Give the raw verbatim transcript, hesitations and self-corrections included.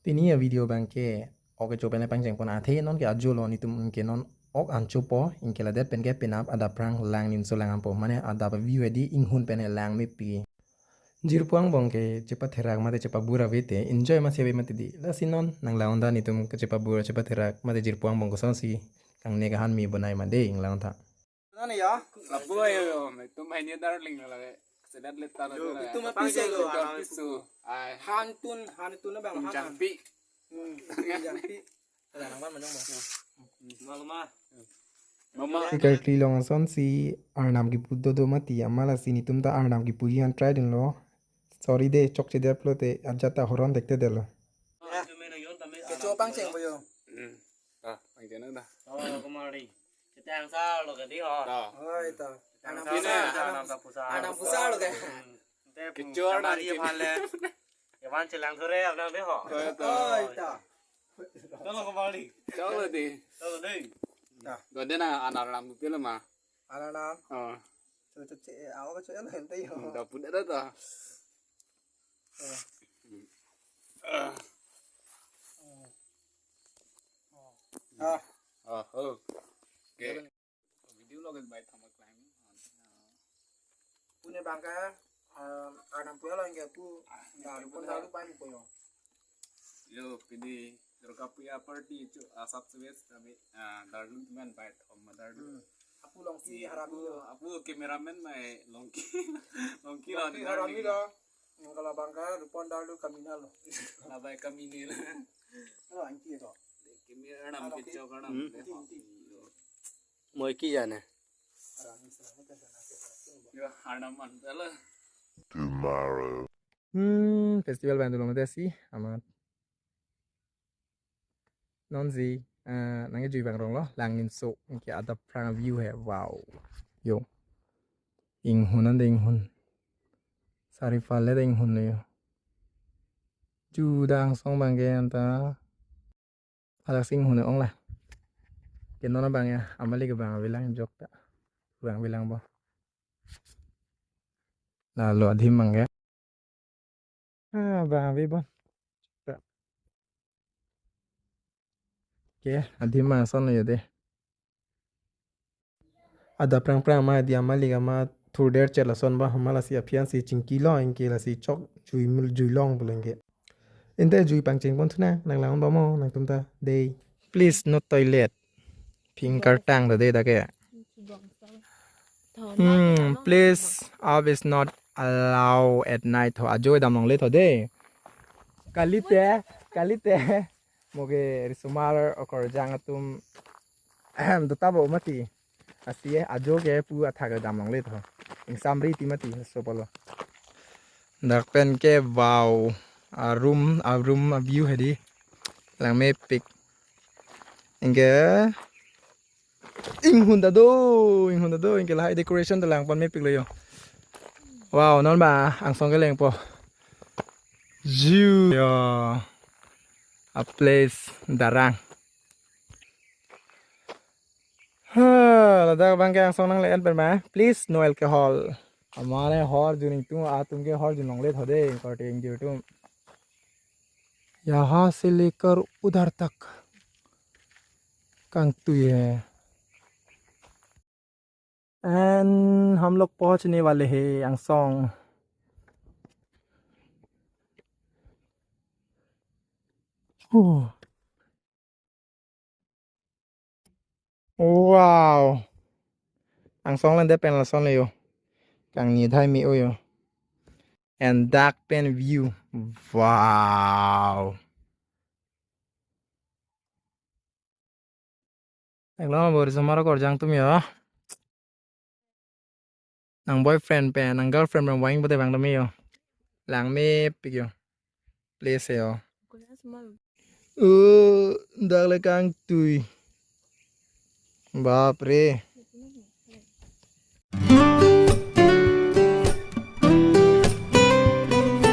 Pini a-video abangke ok kecho pen le pangcheng pon, athe non ke ajo lo, netum ke non ok an chopo, anke ladet pen ke penap adap aphrang Langninso lang-an po. Mane adap a-view hedi inghun pen he lang mepik. Jirpo angbong ke chepatherak mate chepabur ave te, enjoy masi ave mati di. Lasi non nang lang-un tha netum kechepabur chepatherak mate jirpo angbong kosonsi kangne kahan me bonai ma dei, nang lang-un tha. Nana ya? Lapu ayo, yo, netum hai ni darling lagi. Sedat letar Yo, lagi. Itu mah Pang pisau jeng lo. Itu pisau. Ai, Hantun, Hantun na bang, Hantun. Jangpi. Hmm, jangpi. Ada nang man manyong bang. Maluma. Mama. Ikarkli along asonsi arnam kipu dodo mati, amat lasi netum ta arnam kipuji an try dunlo. Sorry de, chokche det pulote ajat ta horon dekte detlo. Kecho pangcheng po yo. Hmm. Ah, pangcheng na da. Oh, kumari. Kita yang sal lo ke di ho. Da. Oh, itu. Yang Arnam sal, pusar, yang arnam pusar. Arnam pusar lo ke. Hmm. Kita Kecho arnam kamari sini. Yang hale. Ivan chelang sore abang di ho. Oh, itu. Oh, itu. Chalo kumari. Chalo di. Chalo di. Dah. Gua dia na anar lam putih lo ma. Arnam. Oh. Cucu cek, awak cucu lo ente yo. Dapur ada ta? Oh. Ah. Ah. Oh, oh. Oke. Video lo kan baik sama climbing. Pu ne bangke, eh, arnam pu lo anke pu, daru pon daru pai po yo. Yo, pini Durga Puja party chu asap suwes kami, ah, darlu teman baik om darlu. Hmm. Apu Longki Si harami apu, yo. Apu cameraman mai Longki, Longki lo Longki harami darling. Lo. Yang kalau bangke rupon dalu kamina lo. Labai kamini lo. Lo anti to. Kimi arnam Ah, Longki. Kecho arnam Hmm. Dei. Anti, anti. Moi ki jane. Harami sana kan sana ke sana. Yo, arnam man lo. Tomorrow. Hmm, festival abang dolo mate si, amat. Non si, eh, nang jui bang rong lo, Langninso, anke adap aphrang view he, wow. Yo. Inghun ante inghun. Sari fale te inghun lo yo. Ju dang song bangke anta. Halak si inghun ong la. Ke non abang ya, amali ke bang avelang jok ta. Bang avelang bo. Lalo adim bangke. Ah, bang ave bon. Ke, adim ma ason lo yo de. Adap aphrang aphrang ma di amali kama thurder chela son ba hamala si aphian si chingki lo anke lasi chok jui mul jui long pulo anke. Ente jui pangcheng pon thu nang, nang lang-un ba mo nangtum ta dei. Please no toilet. Pink kartang ta dei dak ke. Hmm, please, up is not allow at night tho. Ajo dam longle tho dei. Kalite, kalite. Mo ke risomar okorjang atum ahem, dotabo mati. Lasi ajo ke pu athak dam longle tho. Ingsamri ti mati so polo. Dak pen ke wow. A room, a room a view hedi. Lang mepik. Anke inghun ta do, inghun ta do, anke lahai decoration ta lang pon mepik lo yo. Wow, non ba angsong keleng po. View yo. A place darang. Ha, ladak bangke angsong nang le-en pen ma. Please, no alcohol. Amane hor juning tung atum ke hor junong le thode, korte ingjir tum. यहाँ से लेकर उधर तक kangtui hai. And हम लोग पहुंचने वाले हैं आंगसोंग। Wow. Angsong lende pen lason le yo. Kangni dhai mi o yo. And dak pen view. Wow. Eklong bor somar korjang tum yo. Nang boyfriend pen, nang girlfriend pen wang bote bang dami yo. Lang mepik yo. Place yo. Uh, dak le kangtui. Bap re.